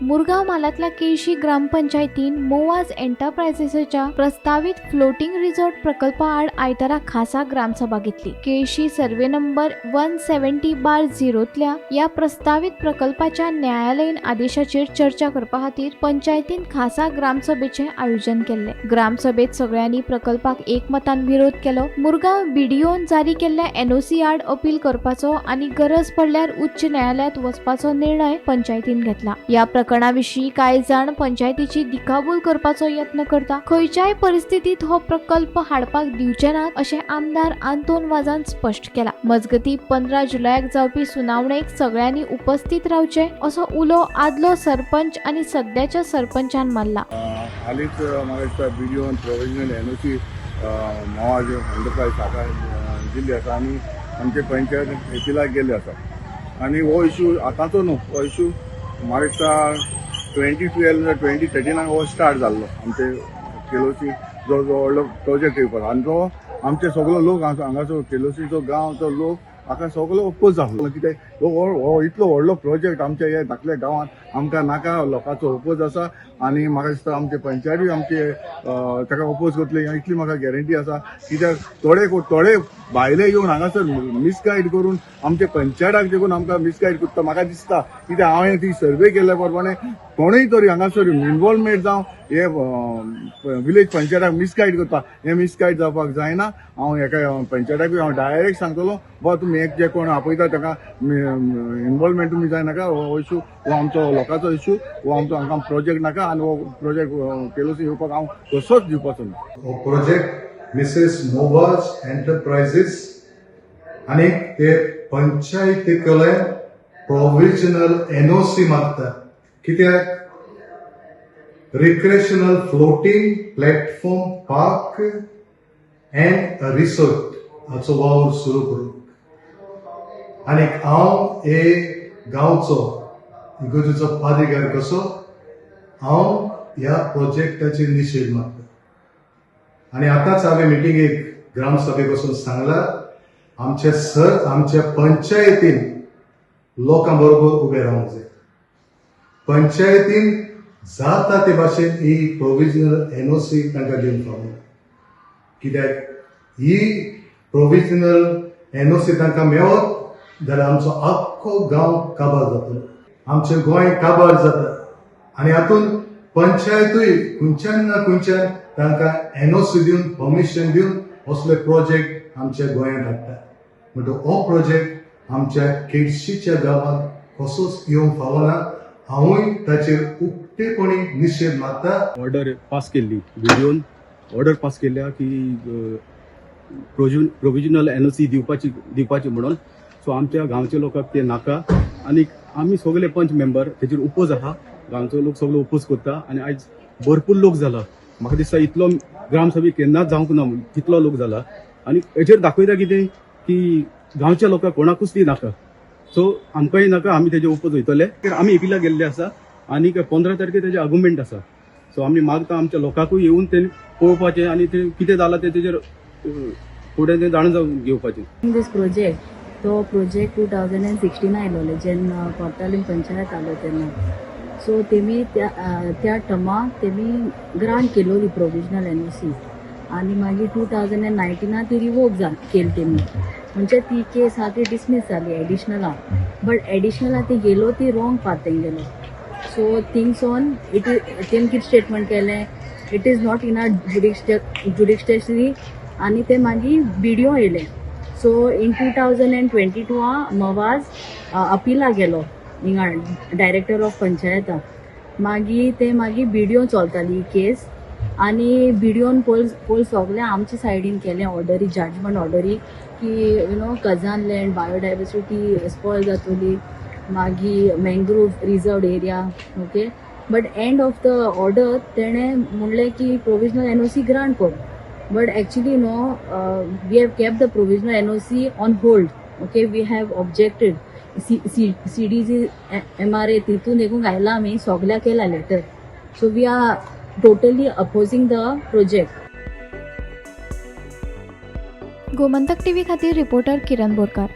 मुरगांव म्हालांतल्या केळशी ग्रामपंचायतीन मोवाज एंटरप्रायझेसाच्या प्रस्तावीत floating resort प्रकल्पा आड आयतारा खासा ग्रामसभा घेतली. केळशी सर्वे नंबर 170/0तल्या ह्या प्रस्तावीत प्रकल्पाच्या न्यायालयीन आदेशाचेर चर्चा करपा खातीर पंचायतीन खासा ग्रामसभेचें आयोजन केल्लें. ग्रामसभेत सगळ्यांनी प्रकल्पाक एकमतान विरोध केलो. मुरगांव बीडीओन जारी केल्ल्या एनओसी आड अपील करपाचो आनी गरज पडल्यार उच्च न्यायालयात वचपाचो निर्णय पंचायतीन घेतला. ह्या प्रकरणाविशीं कांय जाण पंचायतीची दिकाभूल करपाचो यत्न करता. खंयच्याय परिस्थितीत हो प्रकल्प हाडपाक दिवचे नात, अशें आमदार आंतोन वाजान स्पश्ट केला. मजगती, 15 जुलयाक जावपी सुनावणेक सगळ्यांनी उपस्थित रावचे, असो उलो आदलो सरपंच आनी सद्याच्या सरपंचान मारला. हालींच म्हाका दिसता बीडीओन प्रोविजनल एनओसी मोवाज एंटरप्रायज हाका दिल्ली आसा आनी आमचे पंचायत एपिलाक गेल्ले आसा. आनी हो इशू आतांचो न्हू, हो इशू म्हाका दिसता 2012, 2013नाक हो स्टार्ट जाल्लो. आमचे केलोसी जो जो व्हडलो प्रोजेक्ट येवपाचो आनी तो आमचे सगलो लोक हांगासर केलोसीचो गांवचो लोक हाका सगलो ओपोज जाल्लो. कित्याक हो इतलो व्हडलो प्रोजेक्ट आमच्या ह्या धाकल्या गांवांत आमकां नाका. लोकांचो ओपोज आसा आनी म्हाका दिसता आमचे पंचायतूय आमचे ताका ओपोज करतले, इतली म्हाका गॅरंटी आसा. कित्याक थोडे थोडे भायले येवन हांगासर मिसगायड करून आमचे पंचायताक देखून आमकां मिसगायड करता म्हाका दिसता. कित्याक हांवें ती सर्वे केल्ल्या प्रमाणे कोणूय तरी हांगासर इन्वॉल्वमेंट जावं हे विलेज पंचायताक मिसगायड करता. हें मिसगायड जावपाक जायना. हांव हेका पंचायताकूय हांव डायरेक्ट सांगतलो, बाबा, तुमी एक जे कोण आपयता ताका इन्वॉल्वमेंट तुमी जायनाका. हो इशू हो आमचो लोकांचो इशू. हो आमचो हांगा प्रोजेक्ट नाका आनी हो प्रोजेक्ट केलोसी येवपाक हांव कसोच दिवपाचो ना. हो प्रोजेक्ट मिसेस मोवाज एंटरप्राइजेस आनी ते पंचायती कडेन प्रोविजनल एनओसी मागता. कित्याक? Recreational floating platform park and resort हाचो वावर सुरू करूंक. आनी हांव हे गांवचो, इगर्जेचो पादिगार कसो हांव ह्या प्रोजेक्टाचेर निशेध मारता. आनी आतांच हांवें मिटिंगेक ग्रामसभेक वचून सांगला, आमच्या सर आमच्या पंचायतीन लोकां बरोबर उबें रावंक जाय. पंचायतीन जाता ते भाशेन ही प्रोविजनल एनओसी तांकां दिवंक फावना. कित्याक ही प्रोविजनल एनओसी तांकां मेळत जाल्यार आमचो आख्खो गांव काबार जातलो, आमचें गोंय काबार जाता. आनी हातूंत पंचायतूय खंयच्यान ना खंयच्यान तांकां एनओसी दिवन, परमिशन दिवन असले प्रोजेक्ट आमच्या गोंयांत हाडटा. म्हणटकर हो प्रोजेक्ट आमच्या केळशीच्या गांवांत कसोच येवंक फावना. हांवूय ताचेर उक्तेपणी निशेध मारता. ऑर्डर पास केल्ली, बीडीओन ऑर्डर पास केल्या की प्रोविजनल एनओसी दिवपाची म्हणून. सो आमच्या गांवच्या लोकांक ते नाका आनी आमी सगळे पंच मेंबर तेजेर ओपोज आहा. गांवचो लोक सगळे ओपोज करता आनी आयज भरपूर लोक जाला. म्हाका दिसता इतलो ग्रामसभेक केन्नाच जावंक ना तितलो लोक जाला. आनी हेजेर दाखयता कितें की गांवच्या लोकांक कोणाकूच ती नाका. सो आमकांय नाका. आमी तेजे ओपोज वयतले. आमी एपिलाक गेल्ले आसा आनी 15 तारखेर तेजे आर्ग्युमेंट आसा. सो आमी मागता, आमच्या लोकांकूय येवन ते पळोवपाचें आनी ते कितें जालां तें तेजेर फुडें तें जाणून जावन घेवपाचें. दीस प्रोजेक्ट, तो प्रोजेक्ट 2016 आयलोले, जेन्ना कोर्टालीम पंचायत आलो तेन्ना. सो तेमी त्या टर्माक तेमी ग्रांट केलोली प्रोविजनल एनओसी आनी मागीर 2019 ती रिवोक जा केली तेमी. म्हणजे ती केस आहा ती डिसमीस जाली एडिशनला, बट एडिशनला ती गेलो ती रॉंग पाथ तेंगेलो. सो थिंग्स ऑन it तेम कितें स्टेटमेंट केलें, it is not in our jurisdiction. आनी ते मागीर बीडीओ येयले. सो इन 2022 मवाज अपिला गेलो हिंगा डायरेक्टर ऑफ पंचायता. मागीर ते मागीर बीडीओ चलताली ही केस आनी बीडीओन पयल पयल सगळें आमच्या सायडीन केलें ऑर्डरी, जजमेंट ऑर्डरी की khazan land, biodiversity spoil जातली, मागीर mangrove reserved area, okay. But end of the order तेणें म्हणलें की प्रोविजनल एनओसी ग्रांट कर. But actually, no, we have kept the provisional NOC on hold, okay. We have objected C C CDG MRA तितून देखून घायला आमी सगळ्या केला letter. So we are totally opposing the project. Gomantak TV खातीर reporter किरण बोरकार.